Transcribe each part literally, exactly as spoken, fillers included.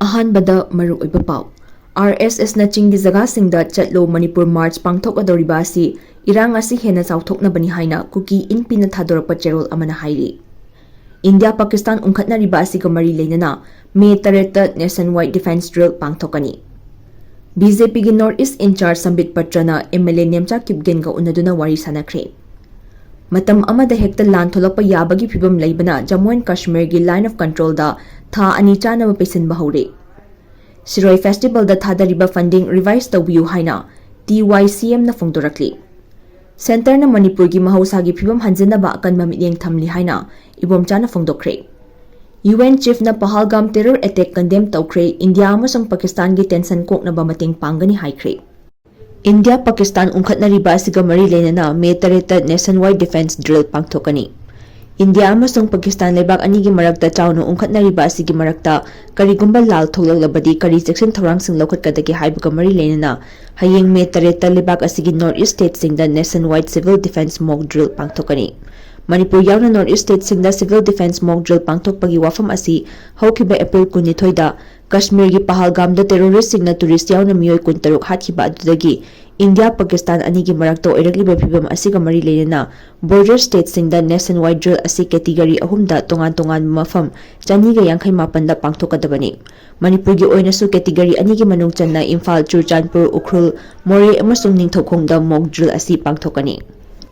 ꯑꯍꯥꯟꯕꯗ ꯃꯔꯨꯑꯣꯏꯕ ꯄꯥꯎ꯫ ꯑꯥꯔ ꯑꯦꯁ ꯑꯦꯁꯅ ꯆꯤꯡꯒꯤ ꯖꯒꯥꯁꯤꯡꯗ ꯆꯠꯂꯣ ꯃꯅꯤꯄꯨꯔ ꯃꯥꯔꯆ ꯄꯥꯡꯊꯣꯛꯀꯗꯧꯔꯤꯕ ꯑꯁꯤ ꯏꯔꯥꯡ ꯑꯁꯤ ꯍꯦꯟꯅ ꯆꯥꯎꯊꯣꯛꯅꯕꯅꯤ ꯍꯥꯏꯅ ꯀꯨꯀꯤ ꯏꯟꯄꯤꯅ ꯊꯥꯗꯣꯔꯛꯄ ꯆꯦꯔꯣꯜ ꯑꯃꯅ ꯍꯥꯏꯔꯤ꯫ ꯏꯟꯗꯤꯌꯥ ꯄꯥꯀꯤꯁꯇꯥꯟ ꯎꯪꯈꯠꯅꯔꯤꯕ ꯑꯁꯤꯒ ꯃꯔꯤ ꯂꯩꯅꯅ ꯃꯦ ꯇꯔꯦꯠꯇ ꯅꯦꯁꯟ ꯋꯥꯏꯗ ꯗꯤꯐꯦꯟꯁ ꯗ꯭ꯔꯤꯜ ꯄꯥꯡꯊꯣꯛꯀꯅꯤ꯫ ꯕꯤ ꯖꯦ ꯄꯤꯒꯤ ꯅꯣꯔꯠ ꯏꯁ ꯏꯟꯆꯥꯔꯖ ꯁꯝꯕꯤꯠ ꯄꯇ꯭ꯔꯅ ꯑꯦꯝ ꯑꯦꯜ ꯑꯦ ꯅꯦꯝꯆꯥ ꯀꯤꯞꯒꯦꯟꯒ ꯎꯅꯗꯨꯅ ꯋꯥꯔꯤ ꯁꯥꯟꯅꯈ꯭ꯔꯦ꯫ ꯃꯇꯝ ꯑꯃꯗ ꯍꯦꯛꯇ ꯂꯥꯟ ꯊꯣꯛꯂꯛꯄ ꯌꯥꯕꯒꯤ ꯐꯤꯕꯝ ꯂꯩꯕꯅ ꯖꯝꯃꯨ ꯑꯦꯟ ꯀꯥꯁꯃꯤꯔꯒꯤ ꯂꯥꯏꯟ ꯑꯣꯐ ꯀꯟꯇ꯭ꯔꯣꯜꯗ ꯊꯥ ꯑꯅꯤ ꯆꯥꯅꯕ ꯄꯩꯁꯤꯟꯕ ꯍꯧꯔꯦ꯫ ꯁꯤꯔꯣꯏ ꯐꯦꯁꯇꯤꯚꯦꯜꯗ ꯊꯥꯗꯔꯤꯕ ꯐꯟꯗꯤꯡ ꯔꯤꯚꯥꯏꯁ ꯇꯧꯕꯤꯌꯨ ꯍꯥꯏꯅ ꯇꯤ ꯋꯥꯏ ꯁꯤ ꯑꯦꯝꯅ ꯐꯣꯡꯗꯣꯔꯛꯂꯤ꯫ ꯁꯦꯟꯇꯔꯅ ꯃꯅꯤꯄꯨꯔꯒꯤ ꯃꯍꯧꯁꯥꯒꯤ ꯐꯤꯕꯝ ꯍꯟꯖꯤꯟꯅꯕ ꯑꯀꯟꯕ ꯃꯤꯠꯌꯦꯡ ꯊꯝꯂꯤ ꯍꯥꯏꯅ ꯏꯕꯣꯝꯆꯥꯅ ꯐꯣꯡꯗꯣꯛꯈ꯭ꯔꯦ꯫ ꯌꯨ ꯑꯦꯟ ꯆꯤꯐꯅ ꯄꯍꯜꯒꯥꯝ ꯇꯦꯔꯣꯔ ꯑꯦꯇꯦꯛ ꯀꯟꯗꯦꯝ ꯇꯧꯈ꯭ꯔꯦ, ꯏꯟꯗꯤꯌꯥ ꯑꯃꯁꯨꯡ ꯄꯥꯀꯤꯁꯇꯥꯟꯒꯤ ꯇꯦꯟꯁꯟ ꯀꯣꯛꯅꯕ ꯃꯇꯦꯡ ꯄꯥꯡꯒꯅꯤ ꯍꯥꯏꯈ꯭ꯔꯦ꯫ ꯏꯟꯗꯤꯌꯥ ꯄꯥꯀꯤꯁꯇꯥꯟ ꯎꯪꯈꯠꯅꯔꯤꯕ ꯑꯁꯤꯒ ꯃꯔꯤ ꯂꯩꯅꯅ ꯃꯦ ꯇꯔꯦꯠꯇ ꯅꯦꯁꯟ ꯋꯥꯏꯗ ꯗꯤꯐꯦꯟꯁ ꯗ꯭ꯔꯤꯜ ꯄꯥꯡꯊꯣꯛꯀꯅꯤ꯫ ꯏꯟꯗꯤꯌꯥ ꯑꯃꯁꯨꯡ ꯄꯥꯀꯤꯁꯇꯥꯟ ꯂꯩꯕꯥꯛ ꯑꯅꯤꯒꯤ ꯃꯔꯛꯇ ꯆꯥꯎꯅ ꯎꯪꯈꯠꯅꯔꯤꯕ ꯑꯁꯤꯒꯤ ꯃꯔꯛꯇ ꯀꯔꯤꯒꯨꯝꯕ ꯂꯥꯜ ꯊꯣꯛꯂꯛꯂꯕꯗꯤ ꯀꯔꯤ ꯆꯦꯛꯁꯤꯟ ꯊꯧꯔꯥꯡꯁꯤꯡ ꯂꯧꯈꯠꯀꯗꯒꯦ ꯍꯥꯏꯕꯒ ꯃꯔꯤ ꯂꯩꯅꯅ ꯍꯌꯦꯡ ꯃꯦ ꯇꯔꯦꯠꯇ ꯂꯩꯕꯥꯛ ꯑꯁꯤꯒꯤ ꯅꯣꯔꯠ ꯏꯁ ꯁ꯭ꯇꯦꯠꯁꯤꯡꯗ ꯅꯦꯁꯟ ꯋꯥꯏꯗ ꯁꯤꯚꯤꯜ ꯗꯤꯐꯦꯟꯁ ꯃꯣꯛ ꯗ꯭ꯔꯤꯜ ꯄꯥꯡꯊꯣꯛꯀꯅꯤ꯫ ꯃꯅꯤꯄꯨꯔ ꯌꯥꯎꯅ ꯅꯣꯔꯠ ꯏꯁ ꯁ꯭ꯇꯦꯠꯁꯤꯡꯗ ꯁꯤꯚꯤꯜ ꯗꯤꯐꯦꯟꯁ ꯃꯣꯛ ꯗ꯭ꯔꯤꯜ ꯄꯥꯡꯊꯣꯛꯄꯒꯤ ꯋꯥꯐꯝ ꯑꯁꯤ ꯍꯧꯈꯤꯕ ꯑꯦꯄ꯭ꯔꯤꯜ ꯀꯨꯟꯅꯤꯊꯣꯏꯗ ꯀꯥꯁꯃꯤꯔꯒꯤ ꯄꯍꯜꯒꯥꯝꯗ ꯇꯦꯔꯣꯔꯤꯁ꯭ꯠꯁꯤꯡꯅ ꯇꯨꯔꯤꯁ꯭ꯠ ꯌꯥꯎꯅ ꯃꯤꯑꯣꯏ ꯀꯨꯟꯇꯔꯨꯛ ꯍꯥꯠꯈꯤꯕ ꯑꯗꯨꯗꯒꯤ ꯏꯟꯗꯤꯌꯥ ꯄꯥꯀꯤꯁꯇꯥꯟ ꯑꯅꯤꯒꯤ ꯃꯔꯛꯇ ꯑꯣꯏꯔꯛꯂꯤꯕ ꯐꯤꯕꯝ ꯑꯁꯤꯒ ꯃꯔꯤ ꯂꯩꯅꯅ ꯕꯣꯔꯗꯔ ꯁ꯭ꯇꯦꯠꯁꯤꯡꯗ ꯅꯦꯁꯟ ꯋꯥꯏꯗ ꯗ꯭ꯔꯤꯜ ꯑꯁꯤ ꯀꯦꯇꯤꯒꯣꯔꯤ ꯑꯍꯨꯝꯗ ꯇꯣꯉꯥꯟ ꯇꯣꯉꯥꯟꯕ ꯃꯐꯝ ꯆꯅꯤꯒ ꯌꯥꯡꯈꯩ ꯃꯥꯄꯟꯗ ꯄꯥꯡꯊꯣꯛꯀꯗꯕꯅꯤ꯫ ꯃꯅꯤꯄꯨꯔꯒꯤ ꯑꯣꯏꯅꯁꯨ ꯀꯦꯇꯤꯒꯣꯔꯤ ꯑꯅꯤꯒꯤ ꯃꯅꯨꯡ ꯆꯟꯅ ꯏꯝꯐꯥꯜ, ꯆꯨꯔꯆꯥꯟꯄꯨꯔ, ꯎꯈ꯭ꯔꯨꯜ, ꯃꯣꯔꯦ ꯑꯃꯁꯨꯡ ꯅꯤꯡꯊꯧꯈꯣꯡꯗ ꯃꯣꯛ ꯗ꯭ꯔꯤꯜ ꯑꯁꯤ ꯄꯥꯡꯊꯣꯛꯀꯅꯤ꯫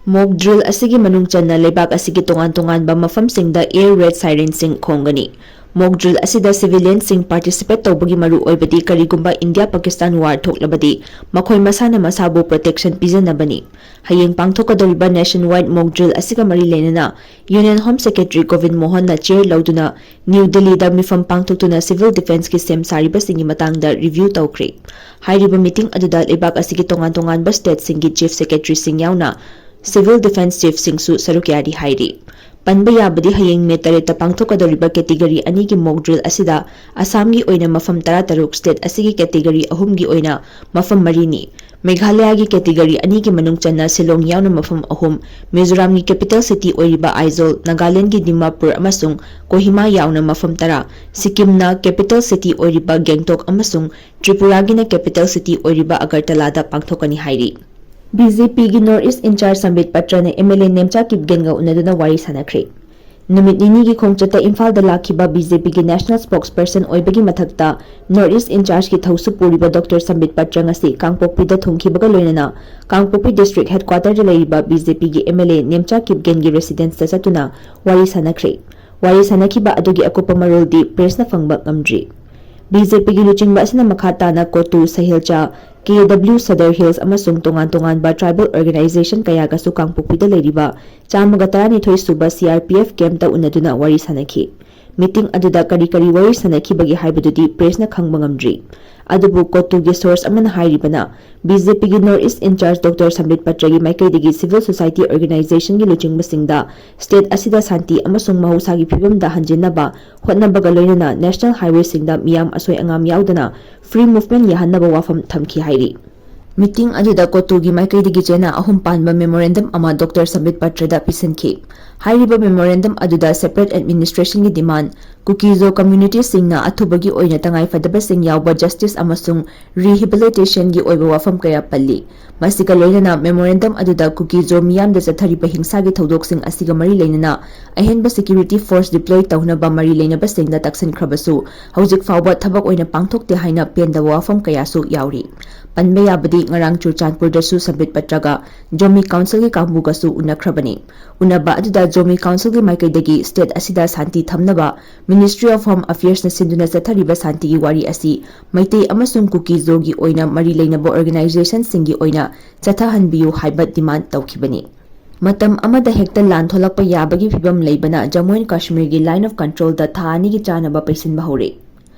ꯃꯣꯛ ꯗ꯭ꯔꯤꯜ ꯑꯁꯤꯒꯤ ꯃꯅꯨꯡ ꯆꯟꯅ ꯂꯩꯕꯥꯛ ꯑꯁꯤꯒꯤ ꯇꯣꯉꯥꯟ ꯇꯣꯉꯥꯟꯕ ꯃꯐꯝꯁꯤꯡꯗ ꯑꯦꯌꯔ ꯔꯦꯗ ꯁꯥꯏꯔꯦꯟꯁꯤꯡ ꯈꯣꯡꯒꯅꯤ꯫ ꯃꯣꯛ ꯗ꯭ꯔꯤꯜ ꯑꯁꯤꯗ ꯁꯤꯚꯤꯂꯤꯌꯟꯁꯤꯡ ꯄꯥꯔꯇꯤꯁꯤꯄꯦꯠ ꯇꯧꯕꯒꯤ ꯃꯔꯨꯑꯣꯏꯕꯗꯤ ꯀꯔꯤꯒꯨꯝꯕ ꯏꯟꯗꯤꯌꯥ ꯄꯥꯀꯤꯁꯇꯥꯟ ꯋꯥꯔ ꯊꯣꯛꯂꯕꯗꯤ ꯃꯈꯣꯏ ꯃꯁꯥꯅ ꯃꯁꯥꯕꯨ ꯄ꯭ꯔꯣꯇꯦꯛꯁꯟ ꯄꯤꯖꯅꯕꯅꯤ꯫ ꯍꯌꯦꯡ ꯄꯥꯡꯊꯣꯛꯀꯗꯧꯔꯤꯕ ꯅꯦꯁꯟ ꯋꯥꯏꯗ ꯃꯣꯛ ꯗ꯭ꯔꯤꯜ ꯑꯁꯤꯒ ꯃꯔꯤ ꯂꯩꯅꯅ ꯌꯨꯅꯤꯌꯟ ꯍꯣꯝ ꯁꯦꯀ꯭ꯔꯦꯇꯔꯤ ꯒꯣꯕꯤꯟ ꯃꯣꯍꯟꯅ ꯆꯦꯌꯔ ꯂꯧꯗꯨꯅ ꯅ꯭ꯌꯨ ꯗꯤꯜꯂꯤꯗ ꯃꯤꯐꯝ ꯄꯥꯡꯊꯣꯛꯇꯨꯅ ꯁꯤꯚꯤꯜ ꯗꯤꯐꯦꯟꯁꯀꯤ ꯁꯦꯝ ꯁꯥꯔꯤꯕꯁꯤꯡꯒꯤ ꯃꯇꯥꯡꯗ ꯔꯤꯚꯤꯌꯨ ꯇꯧꯈ꯭ꯔꯦ꯫ ꯍꯥꯏꯔꯤꯕ ꯃꯤꯇꯤꯡ ꯑꯗꯨꯗ ꯂꯩꯕꯥꯛ ꯑꯁꯤꯒꯤ ꯇꯣꯉꯥꯟ ꯇꯣꯉꯥꯟꯕ ꯁ꯭ꯇꯦꯠꯁꯤꯡꯒꯤ ꯆꯤꯐ ꯁꯦꯀ꯭ꯔꯦꯇꯔꯤꯁꯤꯡ ꯌꯥꯎꯅ ꯁꯤꯚꯤꯜ ꯗꯤꯐꯦꯟꯁ ꯆꯤꯐꯁꯤꯡꯁꯨ ꯁꯔꯨꯛ ꯌꯥꯔꯤ ꯍꯥꯏꯔꯤ꯫ ꯄꯟꯕ ꯌꯥꯕꯗꯤ ꯍꯌꯦꯡ ꯃꯦ ꯇꯔꯦꯠꯇ ꯄꯥꯡꯊꯣꯛꯀꯗꯧꯔꯤꯕ ꯀꯦꯇꯤꯒꯣꯔꯤ ꯑꯅꯤꯒꯤ ꯃꯣꯛ ꯗ꯭ꯔꯤꯜ ꯑꯁꯤꯗ ꯑꯁꯥꯝꯒꯤ ꯑꯣꯏꯅ ꯃꯐꯝ ꯇꯔꯥꯇꯔꯨꯛ, ꯁ꯭ꯇꯦꯠ ꯑꯁꯤꯒꯤ ꯀꯦꯇꯤꯒꯣꯔꯤ ꯑꯍꯨꯝꯒꯤ ꯑꯣꯏꯅ ꯃꯐꯝ ꯃꯔꯤꯅꯤ, ꯃꯦꯘꯥꯂꯌꯥꯒꯤ ꯀꯦꯇꯤꯒꯣꯔꯤ ꯑꯅꯤꯒꯤ ꯃꯅꯨꯡ ꯆꯟꯅ ꯁꯤꯂꯣꯡ ꯌꯥꯎꯅ ꯃꯐꯝ ꯑꯍꯨꯝ, ꯃꯤꯖꯣꯔꯥꯝꯒꯤ ꯀꯦꯄꯤꯇꯦꯜ ꯁꯤꯇꯤ ꯑꯣꯏꯔꯤꯕ ꯑꯥꯏꯖꯣꯜ, ꯅꯥꯒꯥꯂꯦꯟꯗꯒꯤ ꯗꯤꯃꯥꯄꯨꯔ ꯑꯃꯁꯨꯡ ꯀꯣꯍꯤꯃꯥ ꯌꯥꯎꯅ ꯃꯐꯝ ꯇꯔꯥ, ꯁꯤꯛꯀꯤꯝꯅ ꯀꯦꯄꯤꯇꯦꯜ ꯁꯤꯇꯤ ꯑꯣꯏꯔꯤꯕ ꯒꯦꯡꯇꯣꯛ ꯑꯃꯁꯨꯡ ꯇ꯭ꯔꯤꯄꯨꯔꯥꯒꯤꯅ ꯀꯦꯄꯤꯇꯦꯜ ꯁꯤꯇꯤ ꯑꯣꯏꯔꯤꯕ ꯑꯒꯔꯇꯂꯥꯗ ꯄꯥꯡꯊꯣꯛꯀꯅꯤ ꯍꯥꯏꯔꯤ꯫ ꯕꯤ ꯖꯦ ꯄꯤꯒꯤ ꯅꯣꯔꯠ ꯏꯁ ꯏꯟꯆꯥꯔꯖ ꯁꯝꯕꯤꯠ ꯄꯇ꯭ꯔꯅ ꯑꯦꯝ ꯑꯦꯜ ꯑꯦ ꯅꯦꯝꯆꯥ ꯀꯤꯞꯒꯦꯟꯒ ꯎꯅꯗꯨꯅ ꯋꯥꯔꯤ ꯁꯥꯟꯅꯈ꯭ꯔꯦ꯫ ꯅꯨꯃꯤꯠ ꯅꯤꯅꯤꯒꯤ ꯈꯣꯡꯆꯠꯇ ꯏꯝꯐꯥꯜꯗ ꯂꯥꯛꯈꯤꯕ ꯕꯤ ꯖꯦ ꯄꯤꯒꯤ ꯅꯦꯁꯅꯦꯜ ꯁ꯭ꯄꯣꯛꯁꯄꯔꯁꯟ ꯑꯣꯏꯕꯒꯤ ꯃꯊꯛꯇ ꯅꯣꯔꯠ ꯏꯁ ꯏꯟꯆꯥꯔꯖꯀꯤ ꯊꯧꯁꯨ ꯄꯨꯔꯤꯕ ꯗꯣꯛꯇꯔ ꯁꯝꯕꯤꯠ ꯄꯇ꯭ꯔ ꯉꯁꯤ ꯀꯥꯡꯄꯣꯛꯄꯤꯗ ꯊꯨꯡꯈꯤꯕꯒ ꯂꯣꯏꯅꯅ ꯀꯥꯡꯄꯣꯛꯄꯤ ꯗꯤꯁꯇ꯭ꯔꯤꯛ ꯍꯦꯗꯀ꯭ꯋꯥꯇꯔꯗ ꯂꯩꯔꯤꯕ ꯕꯤ ꯖꯦ ꯄꯤꯒꯤ ꯑꯦꯝ ꯑꯦꯜ ꯑꯦ ꯅꯦꯝꯆꯥ ꯀꯤꯞꯒꯦꯟꯒꯤ ꯔꯦꯁꯤꯗꯦꯟꯁꯇ ꯆꯠꯇꯨꯅ ꯋꯥꯔꯤ ꯁꯥꯟꯅꯈ꯭ꯔꯦ꯫ ꯋꯥꯔꯤ ꯁꯥꯟꯅꯈꯤꯕ ꯑꯗꯨꯒꯤ ꯑꯀꯨꯞꯄ ꯃꯔꯣꯜꯗꯤ ꯄ꯭ꯔꯦꯁꯅ ꯐꯪꯕ ꯉꯝꯗ꯭ꯔꯤ꯫ ꯕꯤ ꯖꯦ ꯄꯤꯒꯤ ꯂꯨꯆꯤꯡꯕ ꯑꯁꯤꯅ ꯃꯈꯥ ꯇꯥꯅ ꯀꯣꯇꯨ, ꯁꯍꯤꯜꯆꯥ, ꯀꯦ ꯗꯕ꯭ꯂꯤꯎ ꯁꯗꯔ ꯍꯤꯜꯁ ꯑꯃꯁꯨꯡ ꯇꯣꯉꯥꯟ ꯇꯣꯉꯥꯟꯕ ꯇ꯭ꯔꯥꯏꯕꯦꯜ ꯑꯣꯔꯒꯅꯥꯏꯖꯦꯁꯟ ꯀꯌꯥꯒꯁꯨ ꯀꯥꯡꯄꯣꯛꯄꯤꯗ ꯂꯩꯔꯤꯕ ꯆꯥꯝꯃꯒ ꯇꯔꯥꯅꯤꯊꯣꯏ ꯁꯨꯕ ꯁꯤ ꯑꯥꯔ ꯄꯤ ꯑꯦꯐ ꯀꯦꯝꯞꯇ ꯎꯅꯗꯨꯅ ꯋꯥꯔꯤ ꯁꯥꯟꯅꯈꯤ꯫ ꯃꯤꯇꯤꯡ ꯑꯗꯨꯗ ꯀꯔꯤ ꯀꯔꯤ ꯋꯥꯔꯤ ꯁꯥꯟꯅꯈꯤꯕꯒꯦ ꯍꯥꯏꯕꯗꯨꯗꯤ ꯄ꯭ꯔꯦꯁꯅ ꯈꯪꯕ ꯉꯝꯗ꯭ꯔꯤ꯫ ꯑꯗꯨꯕꯨ ꯀꯣꯇꯨꯒꯤ ꯁꯣꯔꯁ ꯑꯃꯅ ꯍꯥꯏꯔꯤꯕꯅ, ꯕꯤ ꯖꯦ ꯄꯤꯒꯤ ꯅꯣꯔꯠ ꯏꯁ ꯏꯟꯆꯥꯔꯖ ꯗꯣꯛꯇꯔ ꯁꯝꯕꯤꯠ ꯄꯇ꯭ꯔꯒꯤ ꯃꯥꯏꯀꯩꯗꯒꯤ ꯁꯤꯚꯤꯜ ꯁꯣꯁꯥꯏꯇꯤ ꯑꯣꯔꯒꯅꯥꯏꯖꯦꯁꯟꯒꯤ ꯂꯨꯆꯤꯡꯕꯁꯤꯡꯗ ꯁ꯭ꯇꯦꯠ ꯑꯁꯤꯗ ꯁꯥꯟꯇꯤ ꯑꯃꯁꯨꯡ ꯃꯍꯧꯁꯥꯒꯤ ꯐꯤꯕꯝꯗ ꯍꯟꯖꯤꯟꯅꯕ ꯍꯣꯠꯅꯕꯒ ꯂꯣꯏꯅꯅ ꯅꯦꯁꯅꯦꯜ ꯍꯥꯏꯋꯦꯁꯤꯡꯗ ꯃꯤꯌꯥꯝ ꯑꯁꯣꯏ ꯑꯉꯥꯝ ꯌꯥꯎꯗꯅ ꯐ꯭ꯔꯤ ꯃꯨꯚꯃꯦꯟꯠ ꯌꯥꯍꯟꯅꯕ ꯋꯥꯐꯝ ꯊꯝꯈꯤ ꯍꯥꯏꯔꯤ꯫ ꯃꯤꯇꯤꯡ ꯑꯗꯨꯗ ꯀꯣꯇꯨꯒꯤ ꯃꯥꯏꯀꯩꯗꯒꯤ ꯆꯦꯅꯥ ꯑꯍꯨꯝ ꯄꯥꯟꯕ ꯃꯦꯃꯣꯔꯦꯟꯗꯝ ꯑꯃ ꯗꯣꯛꯇꯔ ꯁꯝꯕꯤꯠ ꯄꯇ꯭ꯔꯗ ꯄꯤꯁꯤꯟꯈꯤ꯫ ꯍꯥꯏꯔꯤꯕ ꯃꯦꯃꯣꯔꯦꯟꯗꯝ ꯑꯗꯨꯗ ꯁꯦꯄꯔꯦꯠ ꯑꯦꯗꯃꯤꯅꯤꯁꯇ꯭ꯔꯦꯁꯟꯒꯤ ꯗꯤꯃꯥꯟ, ꯀꯨꯀꯤꯖꯣ ꯀꯝꯃ꯭ꯌꯨꯅꯤꯇꯤꯁꯤꯡꯅ ꯑꯊꯨꯕꯒꯤ ꯑꯣꯏꯅ ꯇꯉꯥꯏꯐꯗꯕꯁꯤꯡ ꯌꯥꯎꯕ ꯖꯁꯇꯤꯁ ꯑꯃꯁꯨꯡ ꯔꯤꯍꯦꯕꯤꯂꯤꯇꯦꯁꯟꯒꯤ ꯑꯣꯏꯕ ꯋꯥꯐꯝ ꯀꯌꯥ ꯄꯜꯂꯤ꯫ ꯃꯁꯤꯒ ꯂꯣꯏꯅꯅ ꯃꯦꯃꯣꯔꯦꯟꯗꯝ ꯑꯗꯨꯗ ꯀꯨꯀꯤꯖꯣ ꯃꯤꯌꯥꯝꯗ ꯆꯠꯊꯔꯤꯕ ꯍꯤꯡꯁꯥꯒꯤ ꯊꯧꯗꯣꯛꯁꯤꯡ ꯑꯁꯤꯒ ꯃꯔꯤ ꯂꯩꯅꯅ ꯑꯍꯦꯟꯕ ꯁꯦꯀ꯭ꯌꯨꯔꯤꯇꯤ ꯐꯣꯔꯁ ꯗꯤꯄ꯭ꯂꯣꯏ ꯇꯧꯅꯕ ꯃꯔꯤ ꯂꯩꯅꯕꯁꯤꯡꯗ ꯇꯛꯁꯤꯟꯈ꯭ꯔꯕꯁꯨ, ꯍꯧꯖꯤꯛ ꯐꯥꯎꯕ ꯊꯕꯛ ꯑꯣꯏꯅ ꯄꯥꯡꯊꯣꯛꯇꯦ ꯍꯥꯏꯅ ꯄꯦꯟꯗꯕ ꯋꯥꯐꯝ ꯀꯌꯥꯁꯨ ꯌꯥꯎꯔꯤ꯫ ꯄꯟꯕ ꯌꯥꯕꯗꯤ ꯉꯔꯥꯡ ꯆꯨꯔꯆꯥꯟꯄꯨꯔꯗꯁꯨ ꯁꯝꯕꯤꯠ ꯄꯇ꯭ꯔꯒ ꯖꯣꯃꯤ ꯀꯥꯎꯟꯁꯤꯜꯒꯤ ꯀꯥꯡꯕꯨꯒꯁꯨ ꯎꯅꯈ꯭ꯔꯕꯅꯤ꯫ ꯎꯅꯕ ꯑꯗꯨꯗ ꯖꯣꯃꯤ ꯀꯥꯎꯟꯁꯤꯜꯒꯤ ꯃꯥꯏꯀꯩꯗꯒꯤ ꯁ꯭ꯇꯦꯠ ꯑꯁꯤꯗ ꯁꯥꯟꯇꯤ ꯊꯝꯅꯕ ꯃꯤꯅꯤꯁꯇ꯭ꯔꯤ ꯑꯣꯐ ꯍꯣꯝ ꯑꯐꯤꯌꯔꯁꯅ ꯁꯤꯟꯗꯨꯅ ꯆꯠꯊꯔꯤꯕ ꯁꯥꯟꯇꯤꯒꯤ ꯋꯥꯔꯤ ꯑꯁꯤ ꯃꯩꯇꯩ ꯑꯃꯁꯨꯡ ꯀꯨꯀꯤꯖꯣꯒꯤ ꯑꯣꯏꯅ ꯃꯔꯤ ꯂꯩꯅꯕ ꯑꯣꯔꯒꯅꯥꯏꯖꯦꯁꯟꯁꯤꯡꯒꯤ ꯑꯣꯏꯅ ꯆꯠꯊꯍꯟꯕꯤꯌꯨ ꯍꯥꯏꯕ ꯗꯤꯃꯥꯟ ꯇꯧꯈꯤꯕꯅꯤ꯫ ꯃꯇꯝ ꯑꯃꯗ ꯍꯦꯛꯇ ꯂꯥꯟ ꯊꯣꯛꯂꯛꯄ ꯌꯥꯕꯒꯤ ꯐꯤꯕꯝ ꯂꯩꯕꯅ ꯖꯝꯃꯨ ꯑꯦꯟ ꯀꯥꯁꯃꯤꯔꯒꯤ ꯂꯥꯏꯟ ꯑꯣꯐ ꯀꯟꯇ꯭ꯔꯣꯜꯗ ꯊꯥ ꯑꯅꯤꯒꯤ ꯆꯥꯅꯕ ꯄꯩꯁꯤꯟꯕ ꯍꯧꯔꯦ꯫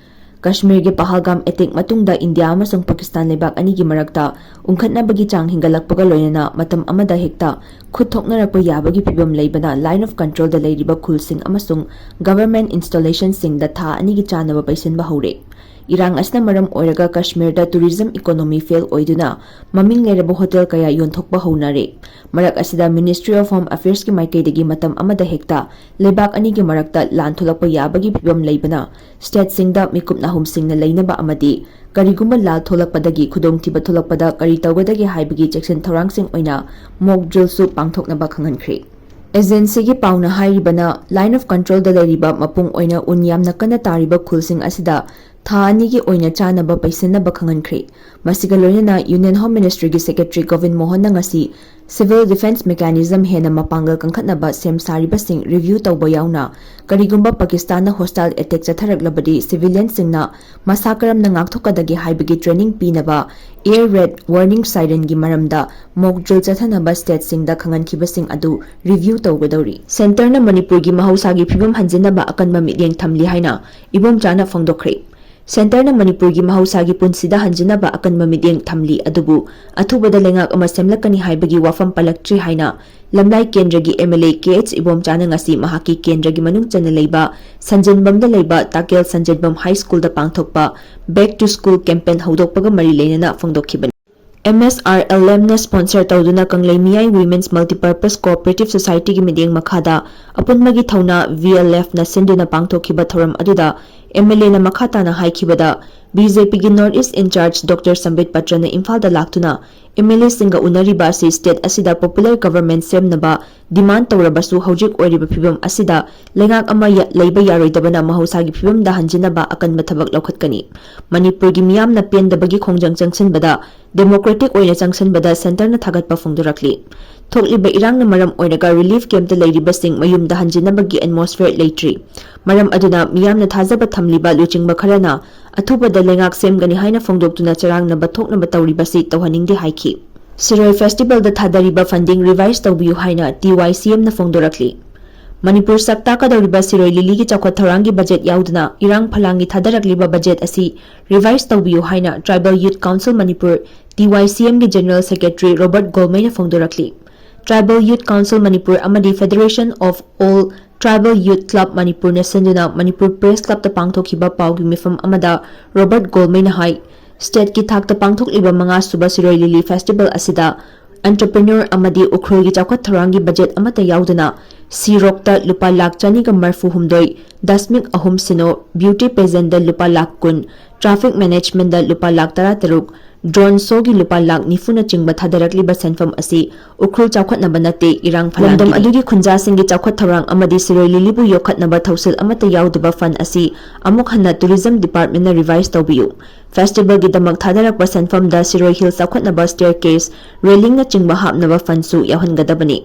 ꯀꯥꯁꯃꯤꯔꯒꯤ ꯄꯍꯜꯒꯥꯝ ꯑꯦꯇꯦꯛ ꯃꯇꯨꯡꯗ ꯏꯟꯗꯤꯌꯥ ꯑꯃꯁꯨꯡ ꯄꯥꯀꯤꯁꯇꯥꯟ ꯂꯩꯕꯥꯛ ꯑꯅꯤꯒꯤ ꯃꯔꯛꯇ ꯎꯪꯈꯠꯅꯕꯒꯤ ꯆꯥꯡ ꯍꯦꯟꯒꯠꯂꯛꯄꯒ ꯂꯣꯏꯅꯅ ꯃꯇꯝ ꯑꯃꯗ ꯍꯦꯛꯇ ꯈꯨꯠ ꯊꯣꯛꯅꯔꯛꯄ ꯌꯥꯕꯒꯤ ꯐꯤꯚꯝ ꯂꯩꯕꯅ line of controlꯗ ꯂꯩꯔꯤꯕ ꯈꯨꯜꯁꯤꯡ ꯑꯃꯁꯨꯡ government installationꯁꯤꯡꯗ ꯊꯥ ꯑꯅꯤꯒꯤ ꯆꯥꯅꯕ ꯄꯩꯁꯤꯟꯕ ꯍꯧꯔꯦ꯫ ꯏꯔꯥꯡ ꯑꯁꯤꯅ ꯃꯔꯝ ꯑꯣꯏꯔꯒ ꯀꯥꯁꯃꯤꯔꯗ tourism economy fail ꯑꯣꯏꯗꯨꯅ ꯃꯃꯤꯡ ꯂꯩꯔꯕ ꯍꯣꯇꯦꯜ ꯀꯌꯥ ꯌꯣꯟꯊꯣꯛꯄ ꯍꯧꯅꯔꯦ꯫ ꯃꯔꯛ ꯑꯁꯤꯗ Ministry of Home Affairsꯀꯤ ꯃꯥꯏꯀꯩꯗꯒꯤ ꯃꯇꯝ ꯑꯃꯗ ꯍꯦꯛꯇ ꯂꯩꯕꯥꯛ ꯑꯅꯤꯒꯤ ꯃꯔꯛꯇ ꯂꯥꯟ ꯊꯣꯛꯂꯛꯄ ꯌꯥꯕꯒꯤ ꯐꯤꯚꯝ ꯂꯩꯕꯅ stateꯁꯤꯡꯗ ꯃꯤꯀꯨꯞ ꯅꯥꯍꯨꯝꯁꯤꯡꯅ ꯂꯩꯅꯕ ꯑꯃꯗꯤ ꯀꯔꯤꯒꯨꯝꯕ ꯂꯥꯟ ꯊꯣꯛꯂꯛꯄꯗꯒꯤ ꯈꯨꯗꯣꯡꯊꯤꯕ ꯊꯣꯛꯂꯛꯄꯗ ꯀꯔꯤ ꯇꯧꯒꯗꯒꯦ ꯍꯥꯏꯕꯒꯤ ꯆꯦꯛꯁꯤꯟ ꯊꯧꯔꯥꯡꯁꯤꯡ ꯑꯣꯏꯅ mock drillꯁꯨ ꯄꯥꯡꯊꯣꯛꯅꯕ ꯈꯪꯍꯟꯈ꯭ꯔꯦ꯫ Agencyꯒꯤ ꯄꯥꯎꯅ ꯍꯥꯏꯔꯤꯕꯅ, line of controlꯗ ꯂꯩꯔꯤꯕ ꯃꯄꯨꯡ ꯑꯣꯏꯅ ꯎꯟ ꯌꯥꯝꯅ ꯀꯟꯅ ꯇꯥꯔꯤꯕ ꯈꯨꯜꯁꯤꯡ ꯑꯁꯤꯗ ꯊꯥ ꯑꯅꯤꯒꯤ ꯑꯣꯏꯅ ꯆꯥꯅꯕ ꯄꯩꯁꯤꯟꯅꯕ ꯈꯪꯍꯟꯈ꯭ꯔꯦ꯫ ꯃꯁꯤꯒ ꯂꯣꯏꯅꯅ Union Home Ministryꯒꯤ Secretary ꯒꯣꯕꯤꯟ ꯃꯣꯍꯟꯅ ꯉꯁꯤ civil defence mechanism ꯍꯦꯟꯅ ꯃꯄꯥꯡꯒꯜ ꯀꯟꯈꯠꯅꯕ ꯁꯦꯝ ꯁꯥꯔꯤꯕꯁꯤꯡ review ꯇꯧꯕ ꯌꯥꯎꯅ, ꯀꯔꯤꯒꯨꯝꯕ ꯄꯥꯀꯤꯁꯇꯥꯟꯅ hostile attack ꯆꯠꯊꯔꯛꯂꯕꯗꯤ civilianꯁꯤꯡꯅ ꯃꯁꯥ ꯀꯔꯝꯅ ꯉꯥꯛꯊꯣꯛꯀꯗꯒꯦ ꯍꯥꯏꯕꯒꯤ training ꯄꯤꯅꯕ air raid warning sirenꯒꯤ ꯃꯔꯝꯗ mock drill ꯆꯠꯊꯅꯕ stateꯁꯤꯡꯗ ꯈꯪꯍꯟꯈꯤꯕꯁꯤꯡ ꯑꯗꯨ review ꯇꯧꯒꯗꯧꯔꯤ꯫ Centreꯅ ꯃꯅꯤꯄꯨꯔꯒꯤ ꯃꯍꯧꯁꯥꯒꯤ ꯐꯤꯕꯝ ꯍꯟꯖꯤꯟꯅꯕ ꯑꯀꯟꯕ ꯃꯤꯠꯌꯦꯡ ꯊꯝꯂꯤ ꯍꯥꯏꯅ ꯏꯕꯣꯝꯆꯥꯅ ꯐꯣꯡꯗꯣꯛꯈ꯭ꯔꯦ꯫ Centreꯅ ꯃꯅꯤꯄꯨꯔꯒꯤ ꯃꯍꯧꯁꯥꯒꯤ ꯄꯨꯟꯁꯤꯗ ꯍꯟꯖꯤꯟꯅꯕ ꯑꯀꯟꯕ ꯃꯤꯠꯌꯦꯡ ꯊꯝꯂꯤ, ꯑꯗꯨꯕꯨ ꯑꯊꯨꯕꯗ ꯂꯩꯉꯥꯛ ꯑꯃ ꯁꯦꯝꯂꯛꯀꯅꯤ ꯍꯥꯏꯕꯒꯤ ꯋꯥꯐꯝ ꯄꯜꯂꯛꯇ꯭ꯔꯤ ꯍꯥꯏꯅ ꯂꯝꯂꯥꯏ ꯀꯦꯟꯗ꯭ꯔꯒꯤ MLA KH ꯏꯕꯣꯝꯆꯥꯅ ꯉꯁꯤ ꯃꯍꯥꯛꯀꯤ ꯀꯦꯟꯗ꯭ꯔꯒꯤ ꯃꯅꯨꯡ ꯆꯟꯅ ꯂꯩꯕ ꯁꯟꯖꯦꯟꯕꯝꯗ ꯂꯩꯕ ꯇꯥꯀꯦꯜ ꯁꯟꯖꯦꯟꯕꯝ High Schoolꯗ ꯄꯥꯡꯊꯣꯛꯄ Back to School campaign ꯍꯧꯗꯣꯛꯄꯒ ꯃꯔꯤ ꯂꯩꯅꯅ ꯐꯣꯡꯗꯣꯛꯈꯤꯕꯅꯤ꯫ MSRLMꯅ sponsor ꯇꯧꯗꯨꯅ ꯀꯪꯂꯩ ꯃꯤꯌꯥꯏ Women's Multipurpose Cooperative Societyꯒꯤ ꯃꯤꯠꯌꯦꯡ ꯃꯈꯥꯗ ꯑꯄꯨꯟꯕꯒꯤ ꯊꯧꯅꯥ VLFꯅ ꯁꯤꯟꯗꯨꯅ ꯄꯥꯡꯊꯣꯛꯈꯤꯕ ꯊꯧꯔꯝ ꯑꯗꯨꯗ MLAꯅ ꯃꯈꯥ ꯇꯥꯅ ꯍꯥꯏꯈꯤꯕꯗ, BJPꯒꯤ North East in-charge Doctor ꯁꯝꯕꯤꯠ ꯄꯇ꯭ꯔꯅ ꯏꯝꯐꯥꯜꯗ ꯂꯥꯛꯇꯨꯅ MLAꯁꯤꯡꯒ ꯎꯅꯔꯤꯕ ꯑꯁꯤ state ꯑꯁꯤꯗ popular government ꯁꯦꯝꯅꯕ demand ꯇꯧꯔꯕꯁꯨ, ꯍꯧꯖꯤꯛ ꯑꯣꯏꯔꯤꯕ ꯐꯤꯕꯝ ꯑꯁꯤꯗ ꯂꯩꯉꯥꯛ ꯑꯃ ꯌ-, ꯂꯩꯕ ꯌꯥꯔꯣꯏꯗꯕꯅ ꯃꯍꯧꯁꯥꯒꯤ ꯐꯤꯕꯝꯗ ꯍꯟꯖꯤꯟꯅꯕ ꯑꯀꯟꯕ ꯊꯕꯛ ꯂꯧꯈꯠꯀꯅꯤ꯫ ꯃꯅꯤꯄꯨꯔꯒꯤ ꯃꯤꯌꯥꯝꯅ ꯄꯦꯟꯗꯕꯒꯤ ꯈꯣꯡꯖꯪ ꯆꯪꯁꯤꯟꯕꯗ democratic ꯑꯣꯏꯅ ꯆꯪꯁꯤꯟꯕꯗ Centreꯅ ꯊꯥꯒꯠꯄ ꯐꯣꯡꯗꯣꯔꯛꯂꯤ꯫ ꯊꯣꯛꯂꯤꯕ ꯏꯔꯥꯡꯅ ꯃꯔꯝ ꯑꯣꯏꯔꯒ relief campꯇ ꯂꯩꯔꯤꯕꯁꯤꯡ ꯃꯌꯨꯝꯗ ꯍꯟꯖꯤꯟꯅꯕꯒꯤ atmosphere ꯂꯩꯇ꯭ꯔꯤ꯫ ꯃꯔꯝ ꯑꯗꯨꯅ ꯃꯤꯌꯥꯝꯅ ꯊꯥꯖꯕ ꯊꯝꯂꯤꯕ ꯂꯨꯆꯤꯡꯕ ꯈꯔꯅ ꯑꯊꯨꯕꯗ ꯂꯩꯉꯥꯛ ꯁꯦꯝꯒꯅꯤ ꯍꯥꯏꯅ ꯐꯣꯡꯗꯣꯛꯇꯨꯅ ꯆꯔꯥꯡꯅꯕ ꯊꯣꯛꯅꯕ ꯇꯧꯔꯤꯕꯁꯤ ꯇꯧꯍꯟꯅꯤꯡꯗꯦ ꯍꯥꯏꯈꯤ꯫ ꯁꯤꯔꯣꯏ Festivalꯗ ꯊꯥꯗꯔꯤꯕ funding revise ꯇꯧꯕꯤꯌꯨ ꯍꯥꯏꯅ TYCMꯅ ꯐꯣꯡꯗꯣꯔꯛꯂꯤ꯫ ꯃꯅꯤꯄꯨꯔ ꯁꯛ ꯇꯥꯛꯀꯗꯧꯔꯤꯕ ꯁꯤꯔꯣꯏ ꯂꯤꯂꯤꯒꯤ ꯆꯥꯎꯈꯠ ꯊꯧꯔꯥꯡꯒꯤ ꯕꯖꯦꯠ ꯌꯥꯎꯗꯅ ꯏꯔꯥꯡ ꯐꯂꯥꯡꯒꯤ ꯊꯥꯗꯔꯛꯂꯤꯕ ꯕꯖꯦꯠ ꯑꯁꯤ ꯔꯤꯚꯥꯏꯁ ꯇꯧꯕꯤꯌꯨ ꯍꯥꯏꯅ Tribal Youth Council Manipur, T Y C M ꯒꯤ ꯖꯦꯅꯔꯦꯜ ꯁꯦꯀ꯭ꯔꯦꯇꯔꯤ ꯔꯣꯕꯔꯠ ꯒꯣꯜꯃꯩꯅ ꯐꯣꯡꯗꯣꯔꯛꯂꯤ꯫ Tribal Youth Council Manipur ꯑꯃꯗꯤ Federation of All Tribal Youth Club ꯃꯅꯤꯄꯨꯔꯅ ꯁꯤꯟꯗꯨꯅ ꯃꯅꯤꯄꯨꯔ ꯄ꯭ꯔꯦꯁ ꯀ꯭ꯂꯕꯇ ꯄꯥꯡꯊꯣꯛꯈꯤꯕ ꯄꯥꯎꯒꯤ ꯃꯤꯐꯝ ꯑꯃꯗ ꯔꯣꯕꯔꯠ ꯒꯣꯜꯃꯩꯅ ꯍꯥꯏ, ꯁ꯭ꯇꯦꯠꯀꯤ ꯊꯥꯛꯇ ꯄꯥꯡꯊꯣꯛꯂꯤꯕ ꯃꯉꯥ ꯁꯨꯕ ꯁꯤꯔꯣꯏ ꯂꯤꯂꯤ ꯐꯦꯁꯇꯤꯚꯦꯜ ꯑꯁꯤꯗ ꯑꯦꯟꯇꯔꯄ꯭ꯔꯦꯅ꯭ꯌꯣꯔ ꯑꯃꯗꯤ ꯎꯈ꯭ꯔꯨꯜꯒꯤ ꯆꯥꯎꯈꯠ ꯊꯧꯔꯥꯡꯒꯤ ꯕꯖꯦꯠ ꯑꯃꯠꯇ ꯌꯥꯎꯗꯅ ꯁꯤ ꯔꯣꯛꯇ ꯂꯨꯄꯥ ꯂꯥꯈ ꯆꯅꯤꯒ ꯃꯔꯐꯨ ꯍꯨꯝꯗꯣꯏ, ꯗꯁꯃꯤꯛ ꯑꯍꯨꯝ ꯁꯤꯅꯣ, ꯕ꯭ꯌꯨꯇꯤ ꯄꯦꯖꯦꯟꯗ ꯂꯨꯄꯥ ꯂꯥꯈ ꯀꯨꯟ, ꯇ꯭ꯔꯥꯐꯤꯛ ꯃꯦꯅꯦꯖꯃꯦꯟꯗ ꯂꯨꯄꯥ ꯂꯥꯈ ꯇꯔꯥ ꯇꯔꯨꯛ, ꯗ꯭ꯔꯣꯟ ꯁꯣꯒꯤ ꯂꯨꯄꯥ ꯂꯥꯈ ꯅꯤꯐꯨꯅꯆꯤꯡꯕ ꯊꯥꯗꯔꯛꯂꯤꯕ ꯁꯦꯟꯐꯝ ꯑꯁꯤ ꯎꯈ꯭ꯔꯨꯜ ꯆꯥꯎꯈꯠꯅꯕ ꯅꯠꯇꯦ, ꯏꯔꯥꯡ ꯂꯝꯗꯝ ꯐꯂꯥꯡꯒꯤꯅꯤ꯫ ꯑꯗꯨꯒꯤ ꯈꯨꯟꯖꯥꯁꯤꯡꯒꯤ ꯆꯥꯎꯈꯠ ꯊꯧꯔꯥꯡ ꯑꯃꯗꯤ ꯁꯤꯔꯣꯏ ꯂꯤꯂꯤꯕꯨ ꯌꯣꯛꯈꯠꯅꯕ ꯊꯧꯁꯤꯜ ꯑꯃꯠꯇ ꯌꯥꯎꯗꯕ ꯐꯟꯗ ꯑꯁꯤ ꯑꯃꯨꯛ ꯍꯟꯅ ꯇꯨꯔꯤꯖꯝ ꯗꯤꯄꯥꯔꯠꯃꯦꯟꯅ ꯔꯤꯚꯥꯏꯁ ꯇꯧꯕꯤꯌꯨ꯫ ꯐꯦꯁꯇꯤꯚꯦꯜꯒꯤꯗꯃꯛ ꯊꯥꯗꯔꯛꯄ ꯁꯦꯟꯐꯝꯗ ꯁꯤꯔꯣꯏ ꯍꯤꯜ ꯆꯥꯎꯈꯠꯅꯕ ꯁ꯭ꯇꯦꯌꯔꯀꯦꯁ, ꯔꯦꯂꯤꯡꯅꯆꯤꯡꯕ ꯍꯥꯞꯅꯕ ꯐꯟꯗꯁꯨ ꯌꯥꯎꯍꯟꯒꯗꯕꯅꯤ꯫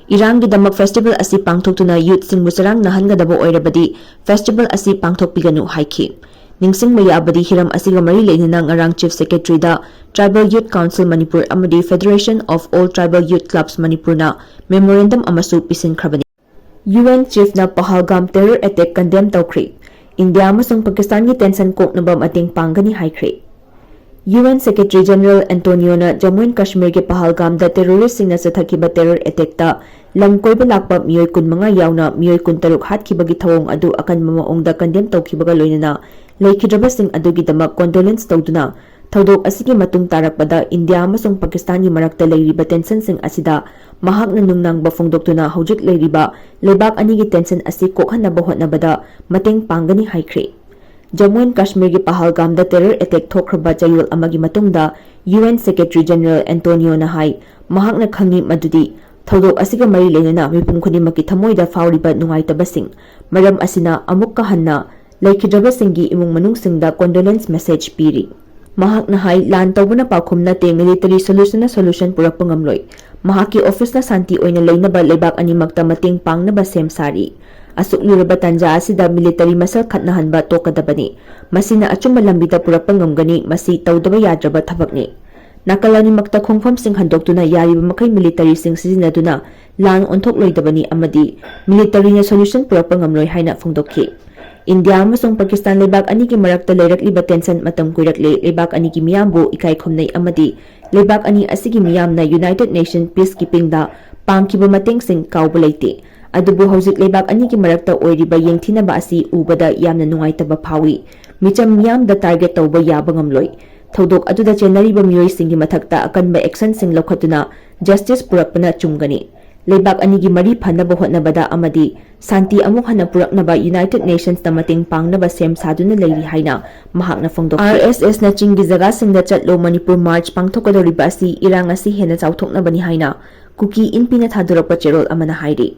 ꯏꯔꯥꯡꯒꯤꯗꯃꯛ ꯐꯦꯁꯇꯤꯚꯦꯜ ꯑꯁꯤ ꯄꯥꯡꯊꯣꯛꯇꯨꯅ ꯌꯨꯠꯁꯤꯡꯕꯨ ꯆꯔꯥꯡꯅꯍꯟꯒꯗꯕ ꯑꯣꯏꯔꯕꯗꯤ ꯐꯦꯁꯇꯤꯚꯦꯜ ꯑꯁꯤ ꯄꯥꯡꯊꯣꯛꯄꯤꯒꯅꯨ ꯍꯥꯏꯈꯤ꯫ ꯅꯤꯡꯁꯤꯡꯕ ꯌꯥꯕꯗꯤ, ꯍꯤꯔꯝ ꯑꯁꯤꯒ ꯃꯔꯤ ꯂꯩꯅꯅ ꯉꯔꯥꯡ chief ꯁꯦꯀ꯭ꯔꯦꯇꯔꯤꯗ Tribal Youth Council Manipur ꯑꯃꯗꯤ Federation of All Tribal Youth Clubs ꯃꯅꯤꯄꯨꯔꯅ ꯃꯦꯃꯣꯔꯦꯟꯗꯝ ꯑꯃꯁꯨ ꯄꯤꯁꯤꯟꯈ꯭ꯔꯕꯅꯤ꯫ ꯌꯨ ꯑꯦꯟ ꯆꯤꯐꯅ ꯄꯍꯜꯒꯥꯝ ꯇꯦꯔꯔ ꯑꯦꯇꯦꯛ ꯀꯟꯗꯦꯝ ꯇꯧꯈ꯭ꯔꯤ꯫ ꯏꯟꯗꯤꯌꯥ ꯑꯃꯁꯨꯡ ꯄꯥꯀꯤꯁꯇꯥꯟꯒꯤ ꯇꯦꯟꯁꯟ ꯀꯣꯛꯅꯕ ꯃꯇꯦꯡ ꯄꯥꯡꯒꯅꯤ ꯍꯥꯏꯈ꯭ꯔꯦ꯫ ꯌꯨ ꯑꯦꯟ ꯁꯦꯀ꯭ꯔꯦꯇꯔꯤ ꯖꯦꯅꯔꯦꯜ ꯑꯦꯟꯇꯣꯅꯤꯌꯣꯅ ꯖꯝꯃꯨ ꯑꯦꯟ ꯀꯥꯁꯃꯤꯔꯒꯤ ꯄꯍꯜꯒꯥꯝꯗ ꯇꯦꯔꯣꯔꯤꯁ꯭ꯠꯁꯤꯡꯅ ꯆꯠꯊꯈꯤꯕ ꯇꯦꯔꯔ ꯑꯦꯇꯦꯛꯇ ꯂꯝ ꯀꯣꯏꯕ ꯂꯥꯛꯄ ꯃꯤꯑꯣꯏ ꯀꯨꯟꯃꯉꯥ ꯌꯥꯎꯅ ꯃꯤꯑꯣꯏ ꯀꯨꯟꯇꯔꯨꯛ ꯍꯥꯠꯈꯤꯕꯒꯤ ꯊꯧꯑꯣꯡ ꯑꯗꯨ ꯑꯀꯟꯕ ꯃꯑꯣꯡꯗ ꯀꯟꯗꯦꯝ ꯇꯧꯈꯤꯕꯒ ꯂꯣꯏꯅꯅ ꯂꯩꯈꯤꯗ꯭ꯔꯕꯁꯤꯡ ꯑꯗꯨꯒꯤꯗꯃꯛ ꯀꯣꯟꯗꯣꯂꯦꯟꯁ ꯇꯧꯗꯨꯅ ꯊꯧꯗꯣꯛ ꯑꯁꯤꯒꯤ ꯃꯇꯨꯡ ꯇꯥꯔꯛꯄꯗ ꯏꯟꯗꯤꯌꯥ ꯑꯃꯁꯨꯡ ꯄꯥꯀꯤꯁꯇꯥꯟꯒꯤ ꯃꯔꯛꯇ ꯂꯩꯔꯤꯕ ꯇꯦꯟꯁꯟꯁꯤꯡ ꯑꯁꯤꯗ ꯃꯍꯥꯛꯅ ꯅꯨꯡꯅꯥꯡꯕ ꯐꯣꯡꯗꯣꯛꯇꯨꯅ ꯍꯧꯖꯤꯛ ꯂꯩꯔꯤꯕ ꯂꯩꯕꯥꯛ ꯑꯅꯤꯒꯤ ꯇꯦꯟꯁꯟ ꯑꯁꯤ ꯀꯣꯛꯍꯟꯅꯕ ꯍꯣꯠꯅꯕꯗ ꯃꯇꯦꯡ ꯄꯥꯡꯒꯅꯤ ꯍꯥꯏꯈ꯭ꯔꯦ꯫ ꯖꯝꯃꯨ ꯑꯦꯟ ꯀꯥꯁꯃꯤꯔꯒꯤ ꯄꯍꯜꯒꯥꯝꯗ ꯇꯦꯔꯔ ꯑꯦꯇꯦꯛ ꯊꯣꯛꯈ꯭ꯔꯕ ꯆꯌꯣꯜ ꯑꯃꯒꯤ ꯃꯇꯨꯡꯗ ꯌꯨ ꯑꯦꯟ ꯁꯦꯀ꯭ꯔꯦꯇꯔꯤ ꯖꯦꯅꯔꯦꯜ ꯑꯦꯟꯇꯣꯅꯤꯌꯣꯅ ꯍꯥꯏ, ꯃꯍꯥꯛꯅ ꯈꯪꯏ ꯃꯗꯨꯗꯤ ꯊꯧꯗꯣꯛ ꯑꯁꯤꯒ ꯃꯔꯤ ꯂꯩꯅꯅ ꯃꯤꯄꯨꯝ ꯈꯨꯗꯤꯡꯃꯛꯀꯤ ꯊꯃꯣꯏꯗ ꯐꯥꯎꯔꯤꯕ ꯅꯨꯡꯉꯥꯏꯇꯕꯁꯤꯡ, ꯃꯔꯝ ꯑꯁꯤꯅ ꯑꯃꯨꯛꯀ ꯍꯟꯅ ꯂꯩꯈꯤꯗ꯭ꯔꯕꯁꯤꯡꯒꯤ ꯏꯃꯨꯡ ꯃꯅꯨꯡꯁꯤꯡꯗ ꯀꯣꯟꯗꯣꯂꯦꯟꯁ ꯃꯦꯁꯦꯖ ꯄꯤꯔꯤ꯫ ꯃꯍꯥꯛꯅ ꯍꯥꯏ, ꯂꯥꯟ ꯇꯧꯕꯅ ꯄꯥꯎꯈꯨꯝ ꯅꯠꯇꯦ, ꯃꯤꯂꯤꯇꯔꯤ ꯁꯣꯂꯨꯁꯟꯅ ꯁꯣꯂꯨꯁꯟ ꯄꯨꯔꯛꯄ ꯉꯝꯂꯣꯏ꯫ ꯃꯍꯥꯛꯀꯤ ꯑꯣꯐꯤꯁꯅ ꯁꯥꯟꯇꯤ ꯑꯣꯏꯅ ꯂꯩꯅꯕ ꯂꯩꯕꯥꯛ ꯑꯅꯤꯃꯛꯇ ꯃꯇꯦꯡ ꯄꯥꯡꯅꯕ ꯁꯦꯝ ꯁꯥꯔꯤ꯫ ꯑꯁꯨꯛ ꯂꯨꯔꯕ ꯇꯥꯟꯖꯥ ꯑꯁꯤꯗ ꯃꯤꯂꯤꯇꯔꯤ ꯃꯁꯦꯜ ꯈꯠꯅꯍꯟꯕ ꯇꯣꯛꯀꯗꯕꯅꯤ꯫ ꯃꯁꯤꯅ ꯑꯆꯨꯝꯕ ꯂꯝꯕꯤꯗ ꯄꯨꯔꯛꯄ ꯉꯝꯒꯅꯤ꯫ ꯃꯁꯤ ꯇꯧꯗꯕ ꯌꯥꯗ꯭ꯔꯕ ꯊꯕꯛꯅꯤ꯫ ꯅꯥꯀꯜ ꯑꯅꯤꯃꯛꯇ ꯈꯣꯡꯐꯝꯁꯤꯡ ꯍꯟꯗꯣꯛꯇꯨꯅ ꯌꯥꯔꯤꯕ ꯃꯈꯩ ꯃꯤꯂꯤꯇꯔꯤꯁꯤꯡ ꯁꯤꯖꯤꯟꯅꯗꯨꯅ ꯂꯥꯟ ꯑꯣꯟꯊꯣꯛꯂꯣꯏꯗꯕꯅꯤ ꯑꯃꯗꯤ ꯃꯤꯂꯤꯇꯔꯤꯅ ꯁꯣꯂꯨꯁꯟ ꯄꯨꯔꯛꯄ ꯉꯝꯂꯣꯏ ꯍꯥꯏꯅ ꯐꯣꯡꯗꯣꯛꯈꯤ꯫ ꯏꯟꯗꯤꯌꯥ ꯑꯃꯁꯨꯡ ꯄꯥꯀꯤꯁꯇꯥꯟ ꯂꯩꯕꯥꯛ ꯑꯅꯤꯒꯤ ꯃꯔꯛꯇ ꯂꯩꯔꯛꯂꯤꯕ ꯇꯦꯟꯁꯟ ꯃꯇꯝ ꯀꯨꯏꯔꯛꯂꯦ꯫ ꯂꯩꯕꯥꯛ ꯑꯅꯤꯒꯤ ꯃꯤꯌꯥꯝꯕꯨ ꯏꯀꯥꯏ ꯈꯨꯝꯅꯩ ꯑꯃꯗꯤ ꯂꯩꯕꯥꯛ ꯑꯅꯤ ꯑꯁꯤꯒꯤ ꯃꯤꯌꯥꯝꯅ United Nation Peacekeepingꯗ ꯄꯥꯡꯈꯤꯕ ꯃꯇꯦꯡꯁꯤꯡ ꯀꯥꯎꯕ ꯂꯩꯇꯦ꯫ ꯑꯗꯨꯕꯨ ꯍꯧꯖꯤꯛ ꯂꯩꯕꯥꯛ ꯑꯅꯤꯒꯤ ꯃꯔꯛꯇ ꯑꯣꯏꯔꯤꯕ ꯌꯦꯡꯊꯤꯅꯕ ꯑꯁꯤ ꯎꯕꯗ ꯌꯥꯝꯅ ꯅꯨꯡꯉꯥꯏꯇꯕ ꯐꯥꯎꯏ꯫ ꯃꯤꯆꯝ ꯃꯤꯌꯥꯝꯗ target ꯇꯧꯕ ꯌꯥꯕ ꯉꯝꯂꯣꯏ꯫ ꯊꯧꯗꯣꯛ ꯑꯗꯨꯗ ꯆꯦꯟꯅꯔꯤꯕ ꯃꯤꯑꯣꯏꯁꯤꯡꯒꯤ ꯃꯊꯛꯇ ꯑꯀꯟꯕ actionꯁꯤꯡ ꯂꯧꯈꯠꯇꯨꯅ justice ꯄꯨꯔꯛꯄꯅ ꯆꯨꯝꯒꯅꯤ꯫ ꯂꯩꯕꯥꯛ ꯑꯅꯤꯒꯤ ꯃꯔꯤ ꯐꯅꯕ ꯍꯣꯠꯅꯕꯗ ꯑꯃꯗꯤ ꯁꯥꯟꯇꯤ ꯑꯃꯨꯛ ꯍꯟꯅ ꯄꯨꯔꯛꯅꯕ United Nationsꯇ ꯃꯇꯦꯡ ꯄꯥꯡꯅꯕ ꯁꯦꯝ ꯁꯥꯗꯨꯅ ꯂꯩꯔꯤ ꯍꯥꯏꯅ ꯃꯍꯥꯛꯅ ꯐꯣꯡꯗꯣꯛꯈꯤ꯫ RSSꯅ ꯆꯤꯡꯒꯤ ꯖꯒꯥꯁꯤꯡꯗ ꯆꯠꯂꯣ ꯃꯅꯤꯄꯨꯔ march ꯄꯥꯡꯊꯣꯛꯀꯗꯧꯔꯤꯕ ꯑꯁꯤ ꯏꯔꯥꯡ ꯑꯁꯤ ꯍꯦꯟꯅ ꯆꯥꯎꯊꯣꯛꯅꯕꯅꯤ ꯍꯥꯏꯅ ꯀꯨꯀꯤ ꯏꯟꯄꯤꯅ ꯊꯥꯗꯣꯔꯛꯄ ꯆꯦꯔꯣꯜ ꯑꯃꯅ ꯍꯥꯏꯔꯤ꯫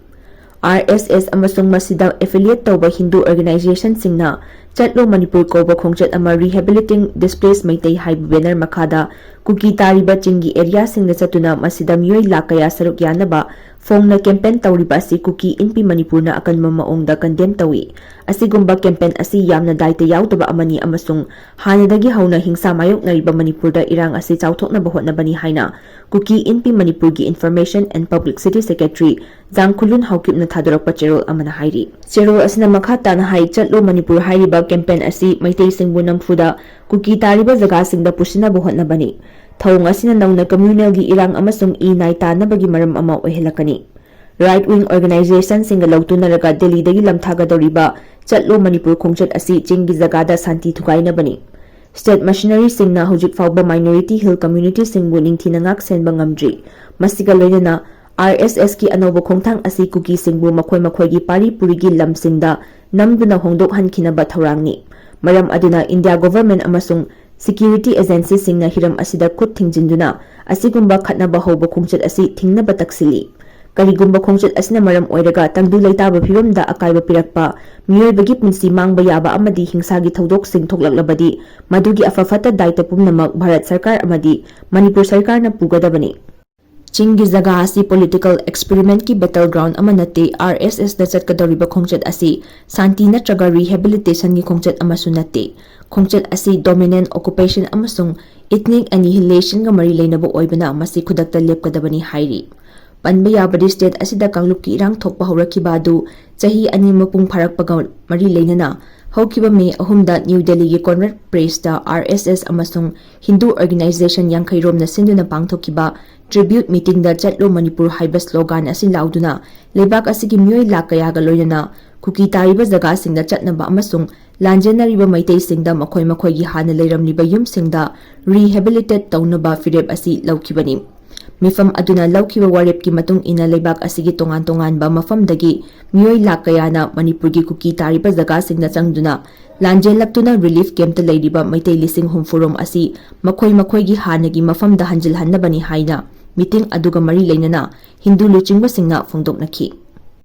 RSS ꯑꯃꯁꯨꯡ ꯃꯁꯤꯗ affiliate ꯇꯧꯕ ꯍꯤꯟꯗꯨ organizationꯁꯤꯡꯅ ꯆꯠꯂꯣ ꯃꯅꯤꯄꯨꯔ ꯀꯧꯕ ꯈꯣꯡꯆꯠ ꯑꯃ Rehabilitating Displaced ꯃꯩꯇꯩ ꯍꯥꯏꯕ banner ꯃꯈꯥꯗ ꯀꯨꯀꯤ ꯇꯥꯔꯤꯕ ꯆꯤꯡꯒꯤ areaꯁꯤꯡꯗ ꯆꯠꯇꯨꯅ ꯃꯁꯤꯗ ꯃꯤꯑꯣꯏ ꯂꯥꯈ ꯀꯌꯥ ꯁꯔꯨꯛ ꯌꯥꯅꯕ ꯐꯣꯡꯅ campaign ꯇꯧꯔꯤꯕ ꯑꯁꯤ ꯀꯨꯀꯤ ꯏꯟꯄꯤ ꯃꯅꯤꯄꯨꯔꯅ ꯑꯀꯟꯕ ꯃꯑꯣꯡꯗ condemn ꯇꯧꯏ꯫ ꯑꯁꯤꯒꯨꯝꯕ campaign ꯑꯁꯤ ꯌꯥꯝꯅ ꯗꯥꯏꯇ ꯌꯥꯎꯗꯕ ꯑꯃꯅꯤ ꯑꯃꯁꯨꯡ ꯍꯥꯟꯅꯗꯒꯤ ꯍꯧꯅ ꯍꯤꯡꯁꯥ ꯃꯥꯌꯣꯛꯅꯔꯤꯕ ꯃꯅꯤꯄꯨꯔꯗ ꯏꯔꯥꯡ ꯑꯁꯤ ꯆꯥꯎꯊꯣꯛꯅꯕ ꯍꯣꯠꯅꯕꯅꯤ ꯍꯥꯏꯅ ꯀꯨꯀꯤ ꯏꯟꯄꯤ ꯃꯅꯤꯄꯨꯔꯒꯤ Information and Publicity Secretary ꯖꯥꯡꯈꯨꯂꯨꯟ ꯍꯥꯎꯀꯤꯞꯅ ꯊꯥꯗꯣꯔꯛꯄ ꯆꯦꯔꯣꯜ ꯑꯃꯅ ꯍꯥꯏꯔꯤ꯫ ꯆꯦꯔꯣꯜ ꯑꯁꯤꯅ ꯃꯈꯥ ꯇꯥꯅ ꯍꯥꯏ, ꯆꯠꯂꯣ ꯃꯅꯤꯄꯨꯔ ꯍꯥꯏꯔꯤꯕ campaign ꯑꯁꯤ ꯃꯩꯇꯩꯁꯤꯡꯕꯨ ꯅꯝꯐꯨꯗ ꯀꯨꯀꯤ ꯇꯥꯔꯤꯕ ꯖꯒꯥꯁꯤꯡꯗ ꯄꯨꯁꯤꯟꯅꯕ ꯍꯣꯠꯅꯕꯅꯤ꯫ ꯊꯧꯑꯣꯡ ꯑꯁꯤꯅ ꯅꯧꯅ communalꯒꯤ ꯏꯔꯥꯡ ꯑꯃꯁꯨꯡ ꯏ ꯅꯥꯏ ꯇꯥꯅꯕꯒꯤ ꯃꯔꯝ ꯑꯃ ꯑꯣꯏꯍꯜꯂꯛꯀꯅꯤ꯫ Right wing organizationꯁꯤꯡꯒ ꯂꯧꯇꯨꯅꯔꯒ ꯗꯦꯜꯂꯤꯗꯒꯤ ꯂꯝꯊꯥꯒꯗꯧꯔꯤꯕ ꯆꯠꯂꯣ ꯃꯅꯤꯄꯨꯔ ꯈꯣꯡꯆꯠ ꯑꯁꯤ ꯆꯤꯡꯒꯤ ꯖꯒꯥꯗ ꯁꯥꯟꯇꯤ ꯊꯨꯒꯥꯏꯅꯕꯅꯤ꯫ State machineryꯁꯤꯡꯅ ꯍꯧꯖꯤꯛ ꯐꯥꯎꯕ minority hill communityꯁꯤꯡꯕꯨ ꯅꯤꯡꯊꯤꯅ ꯉꯥꯛ ꯁꯦꯟꯕ ꯉꯝꯗ꯭ꯔꯤ꯫ ꯃꯁꯤꯒ ꯂꯣꯏꯅꯅ RSSꯀꯤ ꯑꯅꯧꯕ ꯈꯣꯡꯊꯥꯡ ꯑꯁꯤ ꯀꯨꯀꯤꯁꯤꯡꯕꯨ ꯃꯈꯣꯏ ꯃꯈꯣꯏꯒꯤ ꯄꯥꯔꯤ ꯄꯨꯔꯤꯒꯤ ꯂꯝꯁꯤꯡꯗ ꯅꯝꯗꯨꯅ ꯍꯣꯡꯗꯣꯛꯍꯟꯈꯤꯅꯕ ꯊꯧꯔꯥꯡꯅꯤ꯫ ꯃꯔꯝ ꯑꯗꯨꯅ India government ꯑꯃꯁꯨꯡ security agencyꯁꯤꯡꯅ ꯍꯤꯔꯝ ꯑꯁꯤꯗ ꯈꯨꯠ ꯊꯤꯡꯖꯤꯟꯗꯨꯅ ꯑꯁꯤꯒꯨꯝꯕ ꯈꯠꯅꯕ ꯍꯧꯕ ꯈꯣꯡꯆꯠ ꯑꯁꯤ ꯊꯤꯡꯅꯕ ꯇꯛꯁꯤꯜꯂꯤ꯫ ꯀꯔꯤꯒꯨꯝꯕ ꯈꯣꯡꯆꯠ ꯑꯁꯤꯅ ꯃꯔꯝ ꯑꯣꯏꯔꯒ ꯇꯪꯗꯨ ꯂꯩꯇꯥꯕ ꯐꯤꯕꯝꯗ ꯑꯀꯥꯏꯕ ꯄꯤꯔꯛꯄ, ꯃꯤꯑꯣꯏꯕꯒꯤ ꯄꯨꯟꯁꯤ ꯃꯥꯡꯕ ꯌꯥꯕ ꯑꯃꯗꯤ ꯍꯤꯡꯁꯥꯒꯤ ꯊꯧꯗꯣꯛꯁꯤꯡ ꯊꯣꯛꯂꯛꯂꯕꯗꯤ ꯃꯗꯨꯒꯤ ꯑꯐ ꯐꯠꯇ ꯗꯥꯏꯇ ꯄꯨꯝꯅꯃꯛ ꯚꯥꯔꯠ ꯁꯔꯀꯥꯔ ꯑꯃꯗꯤ ꯃꯅꯤꯄꯨꯔ ꯁꯔꯀꯥꯔꯅ ꯄꯨꯒꯗꯕꯅꯤ꯫ ꯆꯤꯡꯒꯤ ꯖꯒꯥ ꯑꯁꯤ political experiment ꯀꯤ battle ground ꯑꯃ ꯅꯠꯇꯦ꯫ ꯑꯥꯔ ꯑꯦꯁ ꯑꯦꯁꯅ ꯆꯠꯀꯗꯧꯔꯤꯕ ꯈꯣꯡꯆꯠ ꯑꯁꯤ ꯁꯥꯟꯇꯤ ꯅꯠꯇ꯭ꯔꯒ rehabilitation ꯒꯤ ꯈꯣꯡꯆꯠ ꯑꯃꯁꯨ ꯅꯠꯇꯦ꯫ ꯈꯣꯡꯆꯠ ꯑꯁꯤ dominant occupation ꯑꯃꯁꯨꯡ ethnic annihilation ꯒ ꯃꯔꯤ ꯂꯩꯅꯕ ꯑꯣꯏꯕꯅ ꯃꯁꯤ ꯈꯨꯗꯛꯇ ꯂꯦꯞꯀꯗꯕꯅꯤ ꯍꯥꯏꯔꯤ꯫ ꯄꯟꯕ ꯌꯥꯕꯗꯤ, state ꯑꯁꯤꯗ ꯀꯥꯡꯂꯨꯞꯀꯤ ꯏꯔꯥꯡ ꯊꯣꯛꯄ ꯍꯧꯔꯛꯈꯤꯕ ꯑꯗꯨ ꯆꯍꯤ ꯑꯅꯤ ꯃꯄꯨꯡ ꯐꯥꯔꯛꯄꯒ ꯃꯔꯤ ꯂꯩꯅꯅ ꯍꯧꯈꯤꯕ ꯃꯦ ꯑꯍꯨꯝꯗ ꯅ꯭ꯌꯨ ꯗꯦꯜꯂꯤꯒꯤ Conrad Place ꯇ ꯑꯥꯔ ꯑꯦꯁ ꯑꯦꯁ ꯑꯃꯁꯨꯡ ꯍꯤꯟꯗꯨ organization ꯌꯥꯡꯈꯩ ꯔꯣꯝꯅ ꯁꯤꯟꯗꯨꯅ ꯄꯥꯡꯊꯣꯛꯈꯤꯕ tribute meeting ꯗ "ꯆꯠꯂꯣ ꯃꯅꯤꯄꯨꯔ" ꯍꯥꯏꯕ slogan ꯑꯁꯤ ꯂꯥꯎꯗꯨꯅ ꯂꯩꯕꯥꯛ ꯑꯁꯤꯒꯤ ꯃꯤꯑꯣꯏ ꯂꯥꯈ ꯀꯌꯥꯒ ꯂꯣꯏꯅꯅ ꯀꯨꯀꯤ ꯇꯥꯔꯤꯕ ꯖꯒꯥꯁꯤꯡꯗ ꯆꯠꯅꯕ ꯑꯃꯁꯨꯡ ꯂꯥꯟꯖꯦꯟꯅꯔꯤꯕ ꯃꯩꯇꯩꯁꯤꯡꯗ ꯃꯈꯣꯏ ꯃꯈꯣꯏꯒꯤ ꯍꯥꯟꯅ ꯂꯩꯔꯝꯂꯤꯕ ꯌꯨꯝꯁꯤꯡꯗ rehabilitate ꯇꯧꯅꯕ ꯐꯤꯔꯦꯞ ꯑꯁꯤ ꯂꯧꯈꯤꯕꯅꯤ꯫ ꯃꯤꯐꯝ ꯑꯗꯨꯅ ꯂꯧꯈꯤꯕ ꯋꯥꯔꯦꯞꯀꯤ ꯃꯇꯨꯡ ꯏꯟꯅ ꯂꯩꯕꯥꯛ ꯑꯁꯤꯒꯤ ꯇꯣꯉꯥꯟ ꯇꯣꯉꯥꯟꯕ ꯃꯐꯝꯗꯒꯤ ꯃꯤꯑꯣꯏ ꯂꯥꯈ ꯀꯌꯥꯅ ꯃꯅꯤꯄꯨꯔꯒꯤ ꯀꯨꯀꯤ ꯇꯥꯔꯤꯕ ꯖꯒꯥꯁꯤꯡꯗ ꯆꯪꯗꯨꯅ ꯂꯥꯟꯖꯦꯜꯂꯛꯇꯨꯅ relief camp ꯇ ꯂꯩꯔꯤꯕ ꯃꯩꯇꯩ ꯂꯤꯁꯤꯡ ꯍꯨꯝꯐꯨ ꯔꯣꯝ ꯑꯁꯤ ꯃꯈꯣꯏ ꯃꯈꯣꯏꯒꯤ ꯍꯥꯟꯅꯒꯤ ꯃꯐꯝꯗ ꯍꯟꯖꯤꯜꯍꯟꯅꯕꯅꯤ ꯍꯥꯏꯅ meeting ꯑꯗꯨꯒ ꯃꯔꯤ ꯂꯩꯅꯅ ꯍꯤꯟꯗꯨ ꯂꯨꯆꯤꯡꯕꯁꯤꯡꯅ ꯐꯣꯡꯗꯣꯛꯅꯈꯤ꯫